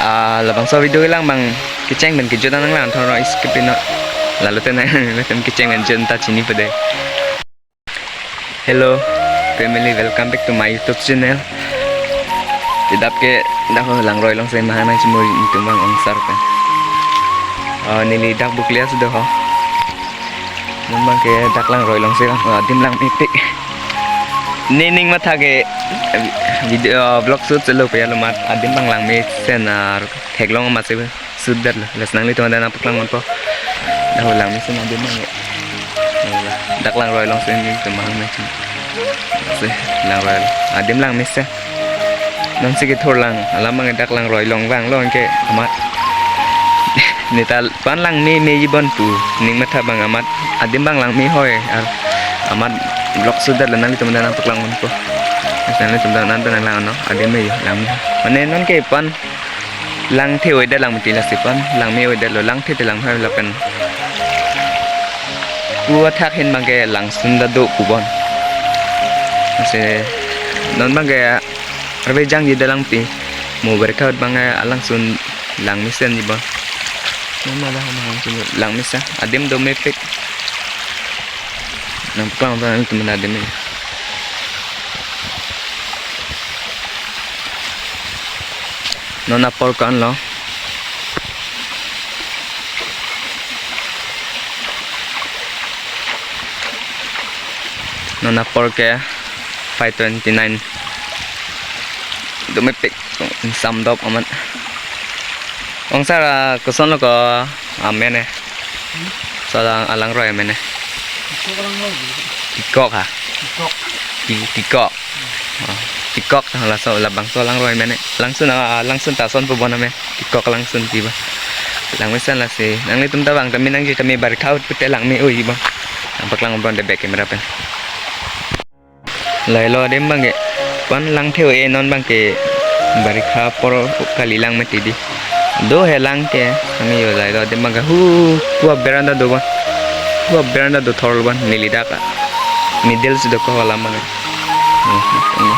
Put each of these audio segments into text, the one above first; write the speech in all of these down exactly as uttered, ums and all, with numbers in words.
Ah, labangso video kelang abang kecheng pen kejut an nanglang thor, no skip pin non. Lalo te nang, nang kecheng pen jut an ta chini pede. Hello family, welcome back to my YouTube channel. Kedap ke dak ho Langroi alongsi mahang nangchimur nelitum abang ongsar pen. Ah, neli dak Bokolia si do ho. Non abang ke dak Langroi alongsi lang, ah, adim langmepik. Ne ning matha ke video vlog shoot chelo pe alo amat adim abang langmesen, ah, theklong amatsi shoot detlo. Lasi nanglitum aphan nangpaklang ponpo. Dak ho langmesen adim abang ke. Dak Langroi alongsi nelitum mahang nangchimur. Lasi Langroi adim langmesen. Nonsi kethur lang, alam abang dak Langroi along vanglo anke amat. Neta pan langme meji bon pu, ning matha abang amat, adim abang langme hoi, ar amat vlog shoot detlo, nanglitum aphan nangpaklang ponpo. Nanglitum aphan nang nang lang no, adim me langme. Mane non ke pan langthe oi det lang mati, lasi pan langme oi detlo, langthe te lang hoi lapen. Pu athak ahin abang ke langsun ta do pu bon. Lasi non abang ke arve jangji det lang pi. Mo berkhaut abang ke alangsun langmesenji bon. Non ma dak ho langsun langmesen. Adim domepik. Nangpaklang abang nelitum adim me. Non apor ko-an lo. Non apor ke five twenty-nine. Domepik, samdop amat. Ongsar, ah, kosonlo ko amene? So lang, ah, Langroi amene. Tikok Langroi. Tikok ha? Tikok. Ti-, Tikok. Oh, Tikok ta laso labangso Langroi amene. Langsun, ah, langsun ta ason pu bon amen. Tikok langsun pu ba. Langmesen, lasi nanglitum ta vang tame nangji tame, barkhaut pute langme oi ba. Nangpaklang bon de back camera pen. Lahelo adim abang ke. Pan langthe oi non abang ke. Barikha apor kali lang mati di. Do he lang ke. Kami yo lahelo adim abang ke. Hu, pu aber an ta do ba. Pu aber an ta do thor lo ban. Neli dak a middle si do ko alam abang ke. Hmm, hmm.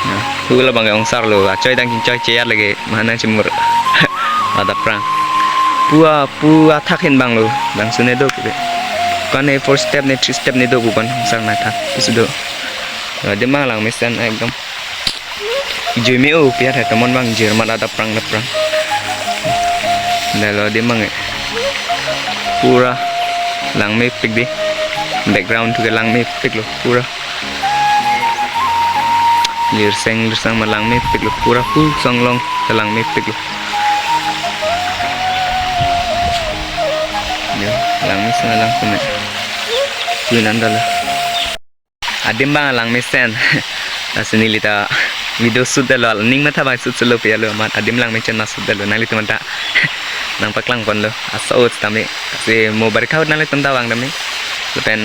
Nah, hu labang ke ongsar lo. Achoi dang chingchoi cheyar lagi. Mahang nangchimur. Adap prang. Pu a, pu athak ahin abang lo. Langsun ne do pu ke. Kan ne four step ne three step ne do pu ban sang na thak. Pusi do. Adim abang langmesen ekdom. Jui me-o piat he tomon abang jir mat adap prang adap prang. Lahelo adim abang ke. Pura langmepik di. Background thu ke langmepik lo pura. Lirseng lirsang ma langmepik lo pura, hu song along ta langmepik lo. Yo, langmesen alang keme. Kuin anda lo. Adim abang langmesen. Lasi neli ta video shoot detlo, ning matha abang shoot chelo pe alo amat adim langmesen ma shoot detlo, nanglitum aphan ta nangpaklang ponlo. Aso ut tame. Lasi mo barikha ahut nanglitum ta vang tame. Lapen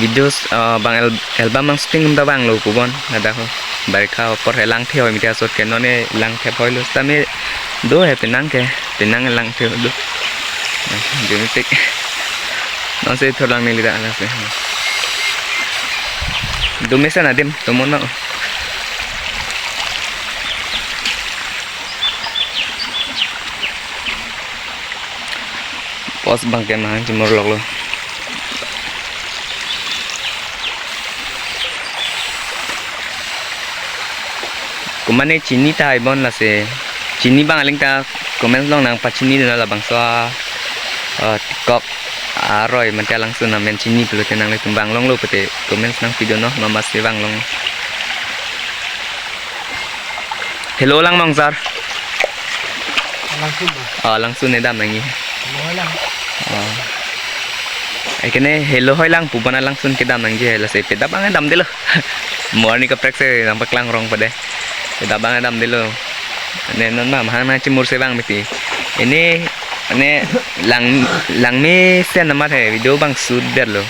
videos, ah, abang al-, album abang shooting atum ta vanglo pu bon. Ladak ho. Barikha apor he langthe hoi mati asot ke, non ne langthe hoi lo tame do he penang ke, penang langthe do. Nah, jumipik. Nonsi thurlang neli dak lasi. Domesen adim, tomon ma. Post abang ke mahang chimur lok lo. Komatne chini tahai bon lasi. Chini abang aling ta comments along nangpachini dun labangso a, eh, Tikok aroi mate alangsun amen chini pulote nanglitum vang longlo pute comments nangpi dun non, mamasi vang long. Hello lang ma ongsar. Langsun ba? Ah, langsun ne dam nangji. Hello lang. Ah. Ekene hello hoi lang pu bon alangsun kedam nangji he, lasi pedap abang damdelo. Morning kaprek si nangpaklang rong pade. Pedap abang damdelo. Ne non ma mahang nangchimur si vang mati. Ini ne lang, langmesen amat he video abang shoot detlo.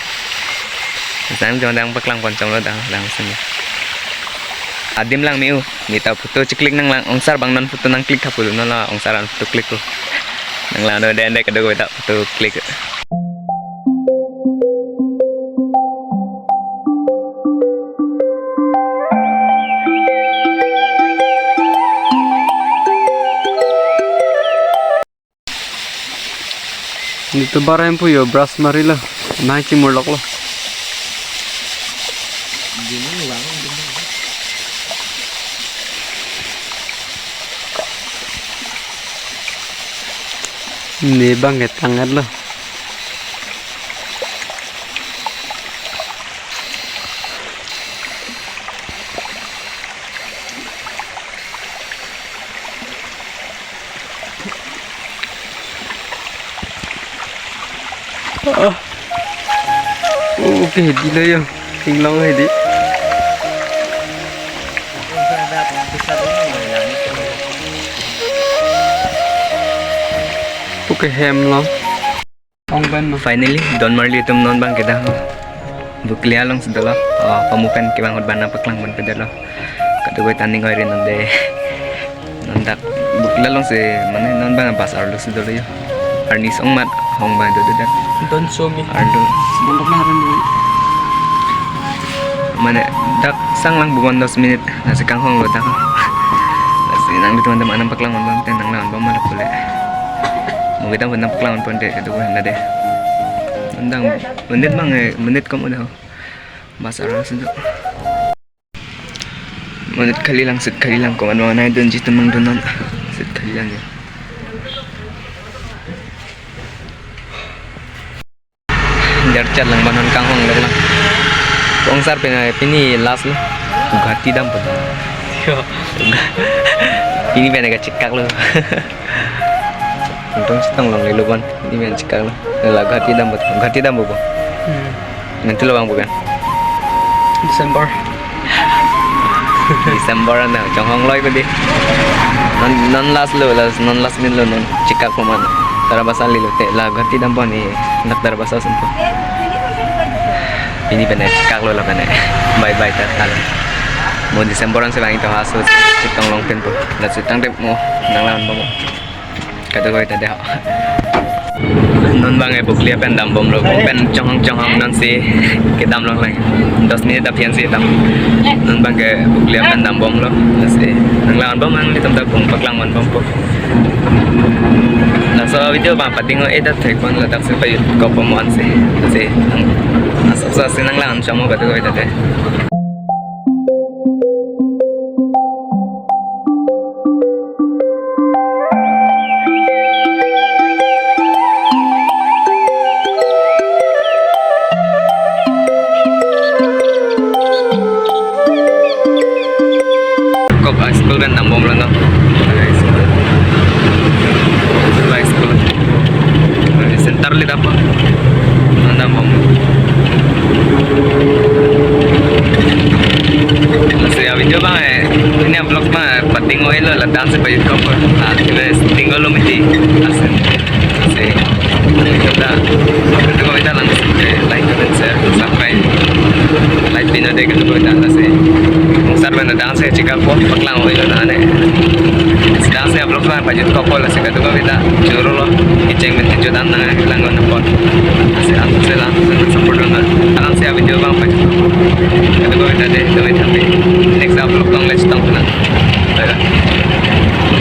Sang jong dang paklang pon chomlo dang langsun. Adim langme-o. Neta photo chiclick nanglang, ongsar abang non photo nangclick tha pulo, non la ongsar an photo click ko. Nanglang no den dek do ko ta photo click. Nelitum bar hem pu yo brush marilo. Nai chimurloklo. Ne bang ketang lo. Oh. Oh, okay, di lo yo. Tinglong hai di. Okay, hem lo. Ong ban ma. Finally, don marli atum non bang kedo. Buklia alongsi dolo. Oh, pamu pen kevang ahut bana paklang pon pedetlo. Kadokave ta ning oiri non de. Non dak Buklia alongsi mane non bang bus arlo si dolo yo. Arni song mat hong bang dodo dak. Don so mi. Arlo. Mondok na rin. Mane dak sang lang bukan dos minute. Lasi kanghong lo dak. Lasi nanglitum atum anam paklang pon pon te nang lawan pon malak pule. Mungkin tang pon paklang pon te itu kan ada. Nang menit bang eh, menit kamu dah. Bus arlo si do. Menit kali lang, set kali lang, komat bang nai don ji temang donon. Set kali lang ya. Jarchat lang banon kanghong lek lang. Kongsar pini, pini last lo. Guwahati dampo. Yo. Pini pen kachikak lo. Untung sitong longle lo ban. Pini pen chikak lo. La Guwahati dampo. Guwahati dampo bo. Hmm. Nanti lo bang bukan. December. December na chonghong loi ko di. Non, non last lo, last, non last min lo non. Chikak ko man. Tarabasa lilo te la Guwahati dampo ni nak Tarabasa sumpo. Pini pen chikak lo la pen. Bye bye ta tal. Mo December an se bang ito haso sitong long pen po. La sitang dep mo nang lawan mo. Kadokave ta dei ho. Non bang eh Buklia pen dambomlo, pen chonghong chonghong non si kedam long lang. Dos minute aphian si dam. Non bang ke Buklia pen dambomlo. Lasi nang lawan bom nanglitum dak bung paklang pon bompo. Laso video bang pating-o-e ta thek pon ladak si payut kop pon si. Lasi nang asap sa si nang lawan chomo kadokave ta dei. Kop high school pen dambomlo no. High school. High school. Center le dambom. Dambom. Lasi a video bang eh. Pini a vlog ma pating-o-e lo la dance pa YouTube. Ah, tinglo lo miti. Asin. Si. Kita. Kita ko kita lang si like, comment, share, subscribe. Like pin dei kita ko kita si. Sar mana dance chikak po paklang-o-e lo na ne. Dance a vlog ma pa YouTube ko la si kita ko kita. Choro lo. Kicheng men kichu dan na lang po. Si ang sila support lo na. Dance a video bang pa.